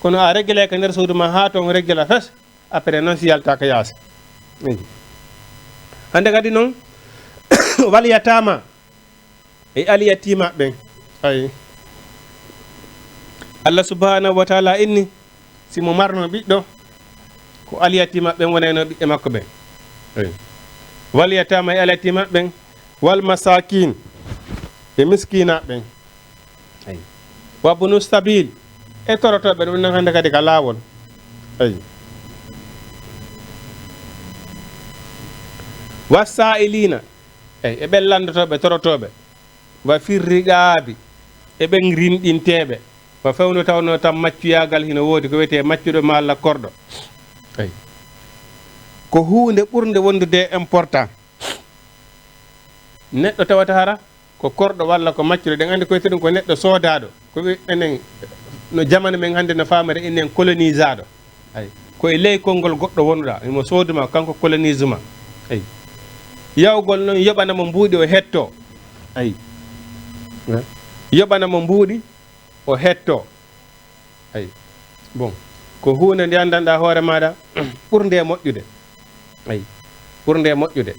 Kono a reggilay ka nder suudu ma haa ton reggila fes, après non si yalta ka yaasi. Ayi. Hannde kadi non, wal yataama, e aliyatiima ɓen. Ayi. Allah subhanahu wa ta'ala inni, si mo marno ɓiɗɗo, ko aliyatiima ɓen wonayno ɓiɓɓe makko ɓen. Ayi. Wal yataama e aliyatiima ɓen, wal masakin, e miskinaaɓe ɓen. Ayi. Wa bunu sabil, e torotooɓe, ɗum nan hannde kadi ka laawol. Ayi. Wa sa'ilina, eyi, e ɓen lanndotooɓe, torotooɓe. Wa fir riqaabi, e ɓen rinɗinteeɓe. Wa fewndo tawnoo tan maccuyaagal hino woodi, ko wiyetee maccuɗo malla korɗo. Eyi. Ko huunde ɓurnde wondude important. Neɗɗo tawata hara ko korɗo walla ko maccuɗo, ɗen anndi ko wiyetee ɗum ko neɗɗo soodaaɗo. Ko wi-, enen, no jamanu men hannde no faamira, enen colonisaaɗo. Ayi. Ko e ley konngol goɗɗo wonuɗaa, imo soodu ma, kanko colonise ma. Ayi. Yawgol non yoɓana mo mbuuɗi o hettoo. Ayi. Yoɓana mo mbuuɗi o hettoo. Ayi. Bon. Ko huunde nde anndanɗaa hoore maaɗa ɓurnde e moƴƴude. Ayi. Ɓurnde e moƴƴude.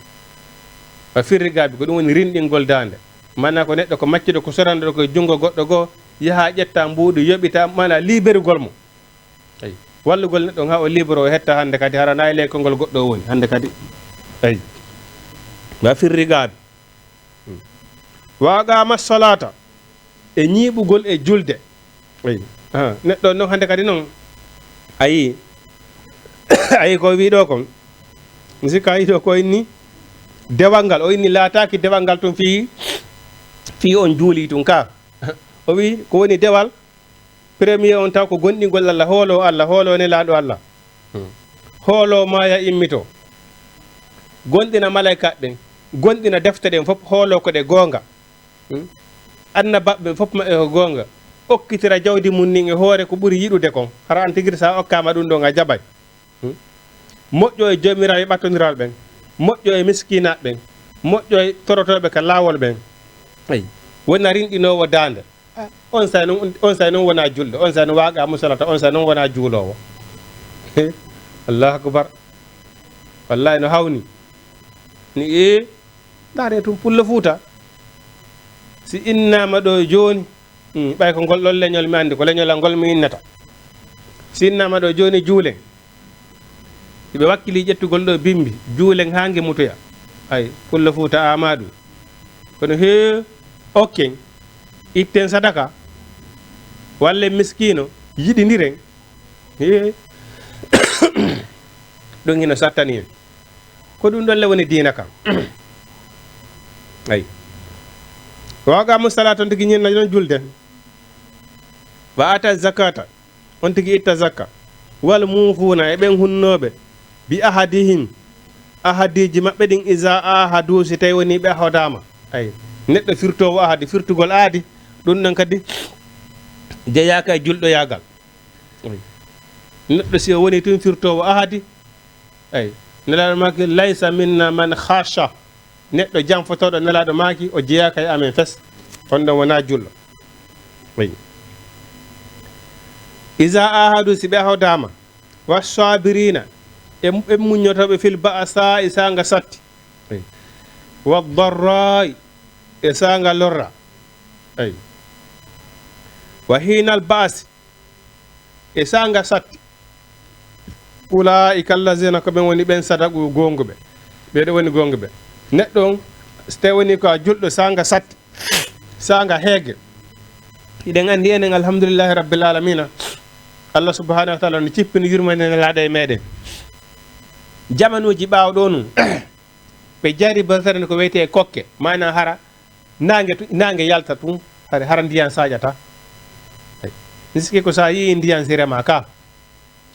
Wa fir riqaabi, ko ɗum woni rinɗingol daande. Maanaa ko neɗɗo ko maccuɗo, ko soranɗo ko e junngo goɗɗo goo, yaha ƴetta mbuuɗi, yoɓita, maanaa liberugol mo. Ayi. Wallugol neɗɗo haa o libero, o hetta hannde kadi, hara na e ley konngol goɗɗo o woni hannde kadi. Ayi. Wa fir riqaabi. Hmm. Wa aqaama salata, e ñiiɓugol e julde. Ayi. Ah, neɗɗo non hannde kadi non. Ayi. Ayi ko o wi ɗoo kon. Mi sikka ayi ɗoo ko inni dewal ngal. O inni laataaki dewal ngal tun fii, fii on juuli tun ka. O wi ko woni dewal, premier on taw ko gomɗingol Allah, hoolo Allah, hoolo nelaaɗo Allah. Hmm. Hoolo maaya immito. Gomɗina malaykaaɓe ɓen, gomɗina defte ɗen fof, hoolo ko ɗe goonga. Hmm? Annabaaɓe ɓen fof maɓɓe ko goonga. Okkitira jawdi mun ndin e hoore ko ɓuri yiɗude kon. Hara an tigi sa okkaama ɗum ɗon a jaɓay. Hmm? Moƴƴo e joomiraaɓe ɓattondiral ɓen. Moƴƴo e miskinaaɓe ɓen. Moƴƴo e torotooɓe ka laawol ɓen. Ayi. Wona rinɗinoowo daande. Ah, on say non, on say non wona julɗo. On say non wa aqaamu salata. On say non wona juuloowo. Allahu akbar. Wallahi no hawni. Ni e Ndaaree tun Pullo Fuuta. Si innaama ɗoo jooni, hmm, ɓay ko ngol ɗon leñol mi anndi, ko leñol an ngol mi innata. Si innaama ɗoo jooni juulen. Hiɓe wakkilii ƴettugol ɗoo bimbi, juulen haa nge mutoya. Ay, Pullo Fuuta Aamadu. Kono hee, okken, itten sadaka, wallen miskiino, yiɗindiren. Hee. Ɗum hino sattani en. Ko ɗum ɗon le woni diina kan. Ay. Wa aqaamu salata, on tigi ñinna ɗon julde. Wa aata zakata, on tigi itta zakka. Wal muufuuna, e ɓen hunnooɓe. Bi ahadihim, ahadiiji maɓɓe ɗin, iza ahadu, si tawi woni ɓe ahodaama. Ay. Neɗɗo firtoowo ahadi, firtugol ahadi, ɗum ɗon kadi jeyaaka e julɗoyaagal. Ay. Neɗɗo si o woni tun firtoowo ahadi, ay, Nelaaɗo maaki, "Laysa minna man xaasha." Neɗɗo janfotooɗo Nelaaɗo maaki, o jeyaaka e amen fes. On ɗon wonaa julɗo. Ay. Iza ahadu, si ɓe ahodaama, wa sabirina, e, e muññotooɓe fil ba'sa, e saanga satti. Ay. Wa darra'i, e saanga lorra. Ay. Wa hinal ba'si, e saanga satti. Ulaa'ika allazina, ko ɓen woni ɓen sadaqu goonguɓe. Ɓee ɗoo woni goonguɓe. Neɗɗo on, so tawi woni ko a julɗo saanga satti, saanga heege. Hiɗen anndi enen, alhamdulillahi rabbil alamina. Allah subhanahu wa ta'ala no cippini yurmande Nelaaɗo e meɗen. Jamanuuji ɓaawo ɗoo nun, ɓe jaribortata ko wiyetee kokke, maanaa hara naange tu-, naange yalta tun, hara, hara ndiyan saaƴata. Ay. Mi sikki ko so a yii ndiyan sire ma ka,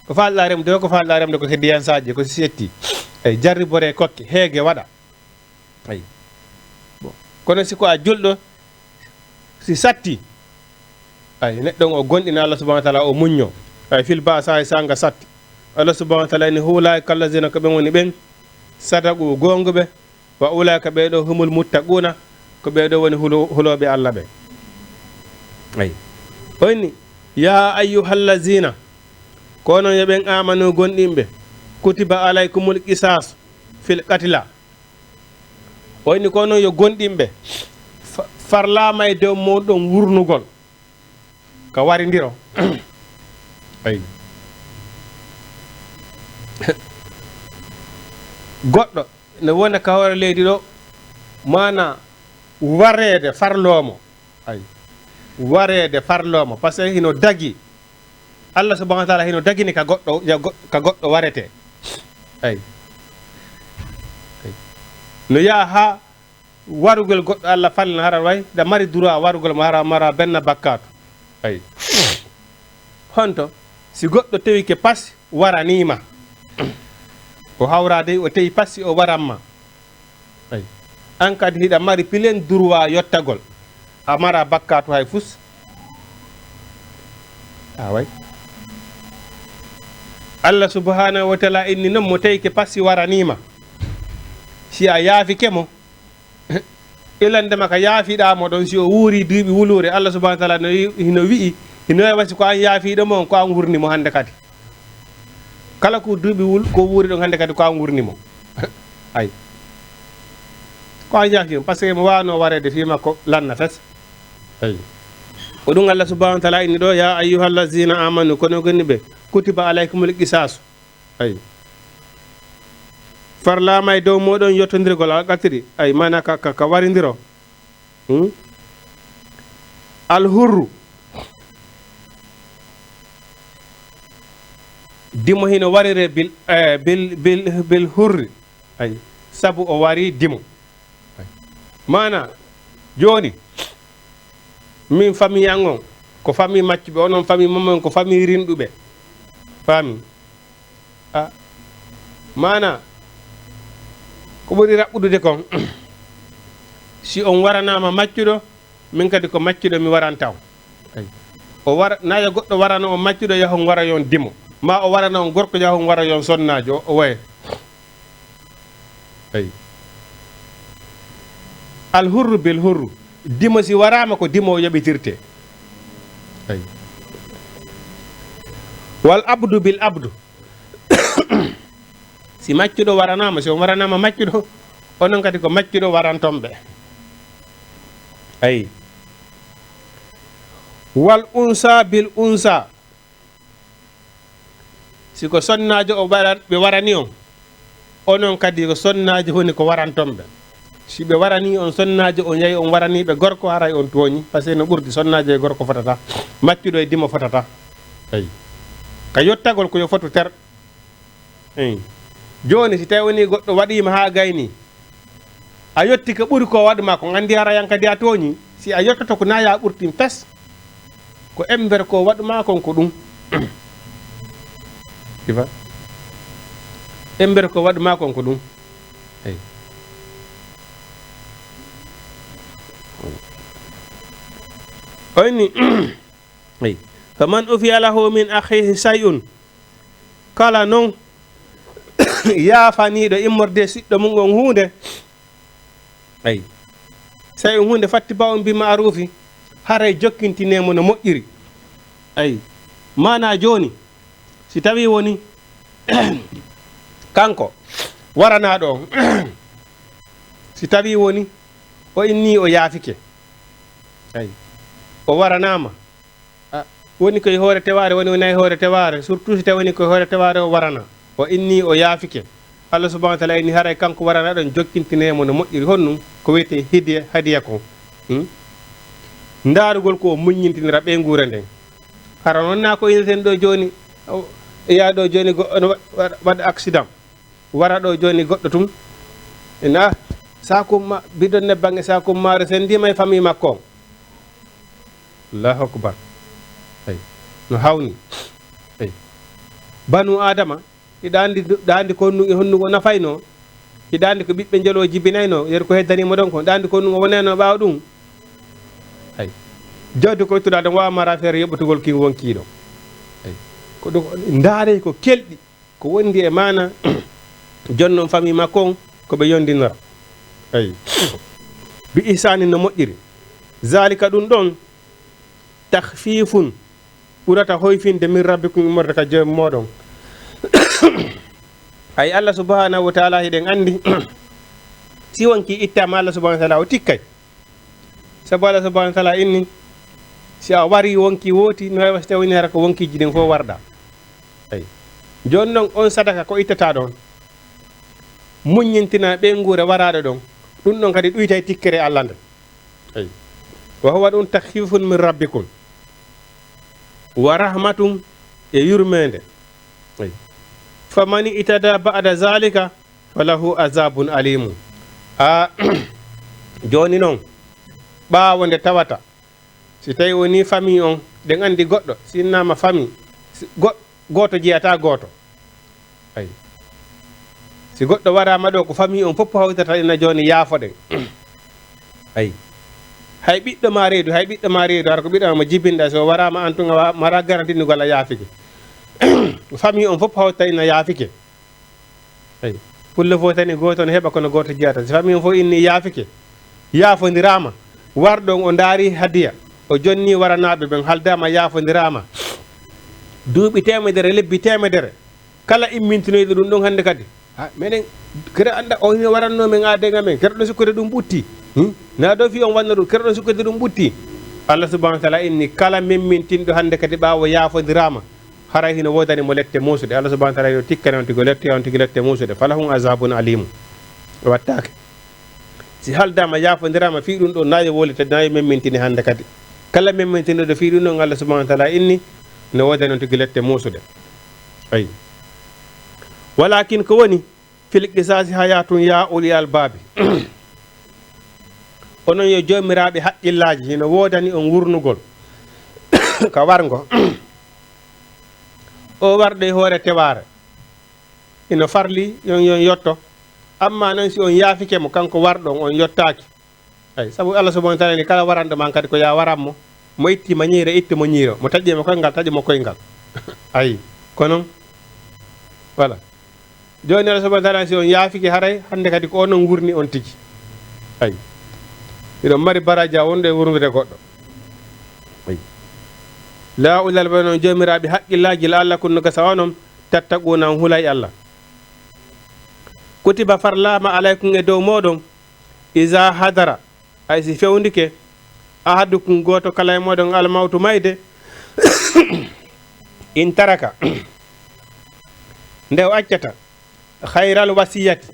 ko faalɗaa remde o, ko faalɗaa remde ko si ndiyan saƴi, ko si setti. Eyi, jarribore kokke, heege waɗa. Eyi. Bon. Kono si ko a julɗo, si satti, ay, neɗɗo on o gonɗina Allah subhanahu wa taala, o muñño. Ay, fil ba'sa, ay, sanga satti. Allah subhanahu wa taala ni, "Ulaa'ika allazina", ko ɓen woni ɓen, "sadaqu", goonguɓe, "wa ulaa'ika", ɓee ɗo, "humul muttaquuna", ko ɓee ɗo woni hulo-, hulooɓe Allah ɓe. Ay. O inni, "Ya ayyuhallazina", ko onon yo ɓen amanu gonɗinɓe, "kutiba alaykumul qisas fil qatla". O inni, ko onon yo gonɗinɓe, fa-, farlaama e dow mooɗon wurnugol ka warindiro. Ay. Goɗɗo ne wona ka hoore leydi ɗo, maana wareede farloomo. Ay. Wareede farloomo, parce que hino dagi. Allah subhanahu wa taala hino dagini ka goɗɗo, ya go-, ka goɗɗo warete. Ay. Ay. No yaha ha warugol goɗɗo Allah fallina, hara way, ɗa mari droit warugol mo, hara mara benn bakkaatu. Ay. Honto, si goɗɗo tewike pas waraniima, o hawra dey, o tewi pas si o waranma. Ay. An kadi hiɗa mari pilen droit yottagol. A mara bakkaatu hay fus. A way. Allah subhanahu wa taala inni non mo tawike pas si waraniima. Si a yaafike mo, ilandema ka yaafiɗaa mo ɗon, si o wuuri duuɓi wuluure, Allah subhanahu wa taala no wi-, hino wi'i, hino wayi wasi ko an yaafiiɗo mo on, ko an wurni mo hannde kadi. Kala ko duuɓi wul-, ko wuuri ɗon hannde kadi ko an wurni mo. Ay. Ko an yaafi mo, parce que mo waawno wareede fii makko lanna fes. Ay. Ko ɗum Allah subhanahu wa taala inni ɗo, "Ya ayyuhallazina amanu", kono gonɗinɓe, "kutiba alaykumul qisasu." Ay. Farlaama e dow mooɗon yottondirgol alqatiri. Ay, maana ka, ka, ka warindiro. Hmm? Al hurru. Dimo hino warire bil, eh, bil, bil, bil hurri. Ay, sabu o wari dimo. Ay. Maana, jooni, min famille an on, ko famille maccuɓe, onon famille mon on, ko famille rinɗuɓe. Faami? A, maana, ko ɓuri raɓɓudude kon, si on waranaama maccuɗo, min kadi ko maccuɗo mi waranta on. Ay. O wara, na yo goɗɗo warano on maccuɗo, yaha on wara yon dimo. Ma o warano on gorko, yaha on wara yon sonnaajo, o, o waye. Ay. Al hurru bil hurru. Dimo si waraama ko dimo o yoɓitirte. Ay. Wal abdu bil abdu. Si maccuɗo waranaama, si on waranaama maccuɗo, onon kadi ko maccuɗo waranton ɓe. Ay. Wal unsa bil unsa. Si ko sonnaajo o wara-, ɓe warani on, onon kadi ko sonnaajo woni ko waranton ɓe. Si ɓe warani on sonnaajo, on yahi on warani ɓe gorko, haray on tooñi, parce que no ɓurdi, sonnaajo e gorko fotata, maccuɗo e dimo fotata. Eyi. Ka yottagol ko yo fotu ter. Eyi. Jooni, si tawi woni goɗɗo waɗiima haa gayni, a yotti ko ɓuri ko waɗu ma kon, anndi hara yan kadi a tooñi. Si a yottoto ko na ya ɓurtin fes, ko ember ko waɗu ma kon ko ɗum. Ifa. Ember ko waɗu ma kon ko ɗum. Eyi. O inni, eyi. Faman ufiya lahu min akhihi shay'un. Kala non yaafaniiɗo immorde siɗɗo mum on huunde. Eyi. Shay'un huunde fatti ba on bi ma'rufi, haray jokkintinee mo no moƴƴiri. Eyi. Maana jooni, si tawi woni kanko waranaaɗo on, si tawi woni o inni o yaafike. Eyi. O waranaama. A, woni koye hoore tewaare, woni, woni e hoore tewaare, surtout si tawi woni koye hoore tewaare o warana. O inni o yaafike. Allah subhanahu wa taala inni haray kanko warana ɗon jokkintinee mo no moƴƴiri. Honɗum? Ko wiyetee hidiya, hadiya ko. Hmm? Ndaarugol ko o muññintinira ɓeynguure nden. Hara non na ko inneten ɗo jooni, o, yaa ɗo jooni go-, ono wa-, wa-, waɗa accident. Wara ɗo jooni goɗɗo tun. Ina, saaku ma-, bidon nebban e saaku maaro sendima e famille makko on. Allahu akbar. Ay. No hawni. Eyi. Banu Adama, hiɗa anndi, hiɗa anndi ko honnu-, honnu o nafaynoo? Hiɗa anndi ko ɓiɓɓe njoloo jibinaynoo? Yeru ko heddanii mo ɗon ko. Hiɗa anndi ko honnu o wonaynoo ɓaawo ɗum? Eyi. Jawdi ko ittuɗaa ɗon waawa mara feere yoɓɓutugol kin wonkiiɗo. Eyi. Ko ɗum, ndaaree ko kelɗi, ko wondi e maana jonnon famille makko on, ko ɓe yondinora. Eyi. Bi ihsaanin no moƴƴiri. Zaalika ɗum ɗon, takhfiifun, ɓurata hoyfinde min rabbikum immorde ka Joomi mooɗon. Ay Allah subhanahu wa taala hiɗen anndi, si wonkii ittaama Allah subhanahu wa taala o tikkay. Sabu Allah subhanahu wa taala inni, si a warii wonkii wooti, no heewa si tawii hara ko wonkiiji ɗin fof warɗa. Ay. Jooni non on sadaka ko ittataa ɗon, muññintina ɓeynguure waraaɗo ɗon, ɗum ɗon kadi ɗuytay tikkere Allah nden. Ay. Wa huwa ɗum takhfifun min rabbikum. Wa rahmatun e yurmeende. Ay. Faman i'tada ba'da zalika falahu azabun alimun. A, jooni non, ɓaawo nde tawata, si tawi wonii famille on, ɗen anndi goɗɗo, si innama famille, si go-, gooto jeyata gooto. Ay. Si goɗɗo waraama ɗo, ko famille on fof hawtata ina jooni yaafoɗen. Ay. Hay ɓiɗɗo ma reedu, hay ɓiɗɗo ma reedu, hara ko ɓiɗɗo ma mo jibinɗa, so waraama an tun a wa-, mara garanti ni golla yaafike. Famille on fof hawtata ina yaafike. Eyi. Pullo fof tan e gooto no heɓa, kono gooto jeyata. Si famille on fof inni yaafike, yaafondiraama, warɗo on o ndaari hadiya, o jonni waranaaɓe ɓen, haldaama, yaafondiraama. Duuɓi teemedere, lebbi teemedere. Kala immintinoyɗo ɗum ɗon hannde kadi, ha, meɗen, kere annda, o hino waranno men aade ngamen, kere ɗon sukkude ɗum ɓutti. Hmm? Na ɗo fi on wanno ɗum, kere ɗon sukkude ɗum ɓutti. Allah subhanahu wa taala inni, kala memmintinɗo hannde kadi ɓaawo yaafondiraama, haray hino woodani mo lette muusuɗe. Allah subhanahu wa taala hino tikkani on tigi lette, on tigi lette muusuɗe. Falahum azabun alimu. O wattaake. Si haldaama, yaafondiraama fii ɗum ɗo, nayo wolite, nayo memmintini hannde kadi. Kala memmintinɗo fii ɗum ɗon, Allah subhanahu wa taala inni, no woodani on tigi lette muusuɗe. Ayi. Walakin ko woni, fil qisasi hayatun ya uli albaabi. Onon yo joomiraaɓe haqqillaaji, hino woodani on wurnugol ka warngo. O warɗo e hoore tewaare. Ino farli yon, yon yotto. Amma non si on yaafike mo, kanko warɗo on, on yottaaki. Ay, sabu Allah subhanahu wa taala ni kala waranɗo ma kadi ko ya waran mo. Mo itti ma ñiire, ittu mo ñiiro. Mo taƴi mo koyngal, taƴu mo koyngal. Ay, ko non. Voilà. Jooni Allah subhanahu wa taala si on yaafike haray, hannde kadi ko onon wurni on tigi. Ay. Hiɗon mari baraja wonɗo e wurndude goɗɗo. Ay. La ulal banon joomiraaɓe haqqillaaji la Allah kun no gasa onon tattaquna on hulay Allah. Kutiba farlaama alaykum e dow mooɗon, iza hadara, ay si fewndike, ahadukum gooto kala e mooɗon almawtu mayde, in taraka, nde o accata, khayral wasiyati,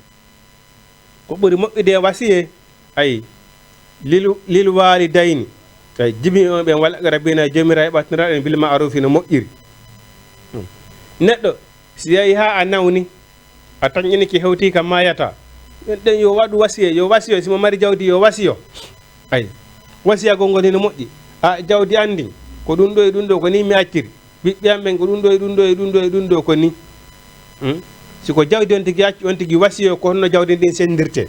ko ɓuri moƴƴude e wasiye, ay, lil, lil walidayni, ay, jibinɓe ɓen wal aqrabina e joomiraaɓe ɓattindiraaɓe ɓen bil ma'rufi no moƴƴiri. Hmm. Neɗɗo, si yahi haa a nawni, a tanƴinike hewti ka maayata, ɗen, ɗen yo waɗu wasiye, yo wasiyo, si mo mari jawdi yo wasiyo. Ay, wasiyagol ngol hino moƴƴi. A, jawdi an ndin, ko ɗum ɗo e ɗum ɗo, ko ni mi acciri. Ɓiɓɓe am ɓen, ko ɗum ɗo e ɗum ɗo e ɗum ɗo e ɗum ɗo ko ni. Hmm? Si ko jawdi on tigi acci, on tigi wasiyo ko honno jawdi ndin senndirtee.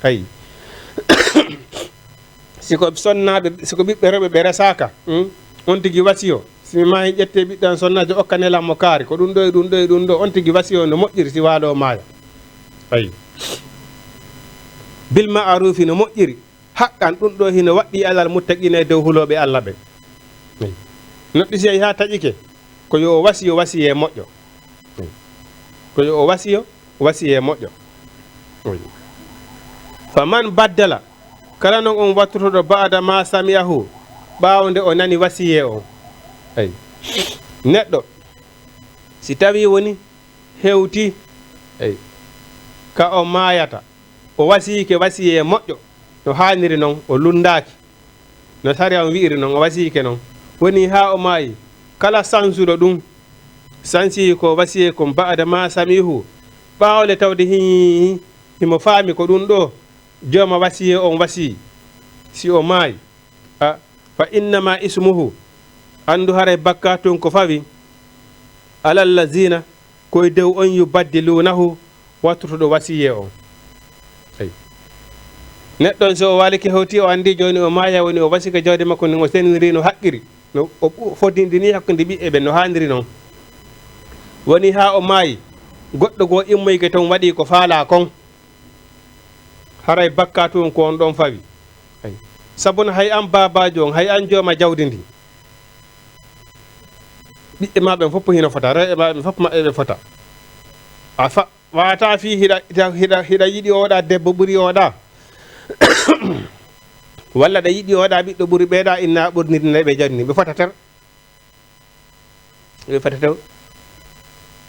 Ayi. Si ko sonnaaɓe, si ko ɓiɓɓe rewɓe ɓe resaaka, hmm? On tigi wasiyo. Si mi maayi ƴettee ɓiɗɗo an sonnaajo okkanee lan mo kaari. Ko ɗum ɗo e ɗum ɗo e ɗum ɗo. On tigi wasiyo no moƴƴiri si waalo maaya. Ayi. Bil ma'arufi no moƴƴiri. Haqqan, ɗum ɗo hino waɗɗii alal muttaqiina e dow hulooɓe Allah ɓen. Neɗɗo si yahi haa taƴike, ko yo o wasiyo wasiyee moƴƴo. Ko yo o wasiyo wasiyee moƴƴo. Fa man baddala, kala non on wattotoɗo ba'da ma sami'ahu, ɓaawo nde o nani wasiyee on. Eyi. Neɗɗo, si tawii woni hewtii, eyi, ka o maayata, o wasiyike wasiyee moƴƴo, no haaniri non, o lunndaaki. No sariya on wi'iri non, o wasiyike non. Woni haa o maayi, kala sansuɗo ɗum, sansii ko wasiyee kon ba'da ma sami'ahu, ɓaawo le tawde hi-, himo faami ko ɗum ɗo, jooma wasiyee on wasii, si o maayi, a, fa innama ismuhu, Anndu haray bakkaatu on ko fawi, alal lazina, ko e dow on, yubaddiluunahu, wattutuɗo wasiyee on. Ay. Neɗɗo on, so o waalike hewti, o anndi jooni o maaya, woni o wasike jawdi makko ndin, o sendiri no haqqiri, no o ɓu-, fodindini hakkunde ɓiɓɓe ɓen no haaniri non. Woni haa o maayi, goɗɗo goo immoyike ton waɗi ko faalaa kon, haray bakkaatu on ko on ɗon fawi. Ay. Sabu no hay an baabaajo on, hay an jooma jawdi ndin, ɓiɓɓe maa ɓen fof hino fota, rewɓe maa ɓen fof maɓɓe ɓe fota. A fa-, wata fii hiɗa, hiɗa, hiɗa, hiɗa yiɗi oɗa debbo ɓuri oɗa. Walla ɗa yiɗi oɗa ɓiɗɗo ɓuri ɓeeɗa, inna ɓurnirinde ɓe jawdi ndin. Ɓe fota ter. Ɓe fota ter.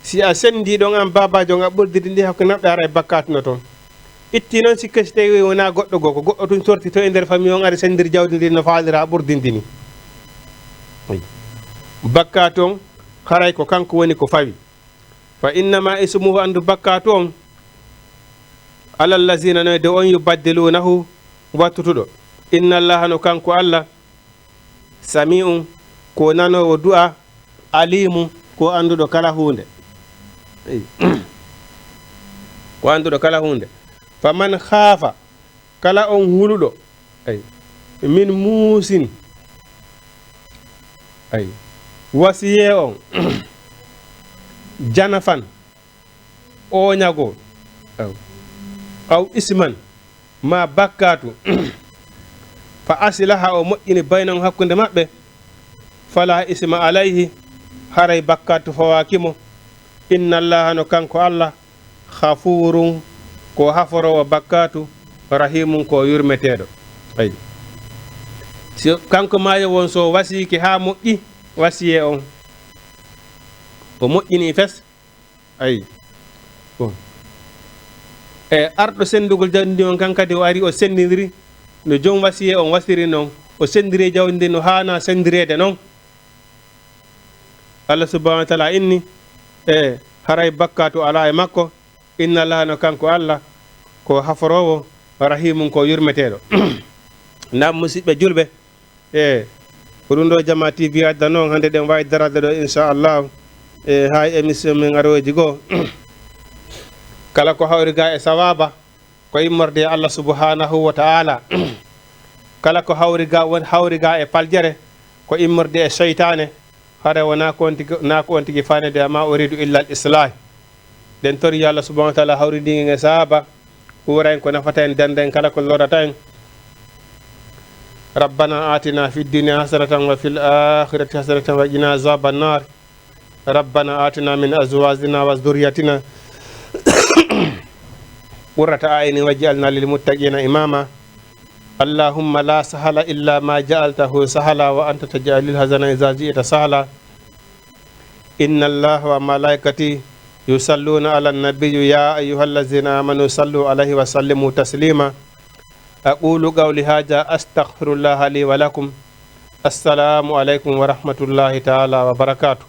Si a sendi ɗon an baabaajo on, a ɓurdiri ndi hakkunde maɓɓe, haray bakkaatu no ton. Itti non si kasi tawi wona goɗɗo goo, ko goɗɗo tun sorti to e nder famille on ari sendir jawdi ndin no faalira ɓurdindi ni. Bakkaatu on, haray ko kanko woni ko fawi. Fa innama ismuhu, anndu bakkaatu on, alal lazina, no e dow on, yubaddiluunahu, wattutuɗo. Inna Allaha, no kanko Allah, sami'un, ko nanoowo du'a, alimun, ko annduɗo kala huunde. Ey. Ko annduɗo kala huunde. Faman khaafa, kala on huluɗo, ey, min muusin, ey, wasiyee on, janafan, ooñagol, aw, aw isman, maa bakkaatu, fa aslaha, o moƴƴini, baynahum, hakkunde maɓɓe, fala isma alayhi, haray bakkaatu fawaaki mo. Inna Allaha, no kanko Allah, ghafuurun, ko haforoowo bakkaatu, rahiimun, ko yurmeteeɗo. Ay. Si kanko maayo won, so wasiike haa moƴƴi, wasiyee on, o moƴƴini fes, Ayi. Bon. E arɗo senndugol jawdi ndi on kan kadi o ari o senndindiri no joom wasiyee on wasiri non. O senndiri jawdi ndi no haana senndireede non. Allah subhanahu wa taala inni, e haray bakkaatu alaa e makko. Inna Allaha, no kanko Allah, ko haforoowo, rahimun, ko yurmeteeɗo. Naam, musidɓe julɓe, E, ko ɗum ɗo Jamaa T V adda noon, hannde ɗen waawi daraade ɗo, inchallah. E, haa e émission men arooji goo. Kala ko hawri ga e sawaaba, ko immorde e Allah subhanahu wa ta'ala. Kala ko hawri ga, won-, hawri ga e paljere, ko immorde e seytaane. Hare wonaa ko on tigi, naa ko on tigi faanede, wa maa uriidu illa al-islaah. Ɗen tori yo Allah subhanahu wa taala hawrindin en e sahaaba, huura en ko nafata en, danda en kala ko lorata en. Rabbana atina fid dunya hasanatan wa fil akhirati hasanatan wa qina azaban nar. Rabbana atina min azwajina wa dhurriyyatina qurrata a'yunin waj'alna lil muttaqina imama. Allahumma la sahala illa ma ja'altahu sahala wa anta taj'alul hazana idha shi'ta sahala. Inna Allaha wa malaikatahu yusalluna ala nabi, ya ayyuhallazina amanu sallu alayhi wa sallimu taslima. Aqulu qawli hadha astaghfirullaha li wa lakum. Assalamu alaykum wa rahmatullahi ta'ala wa barakatuh.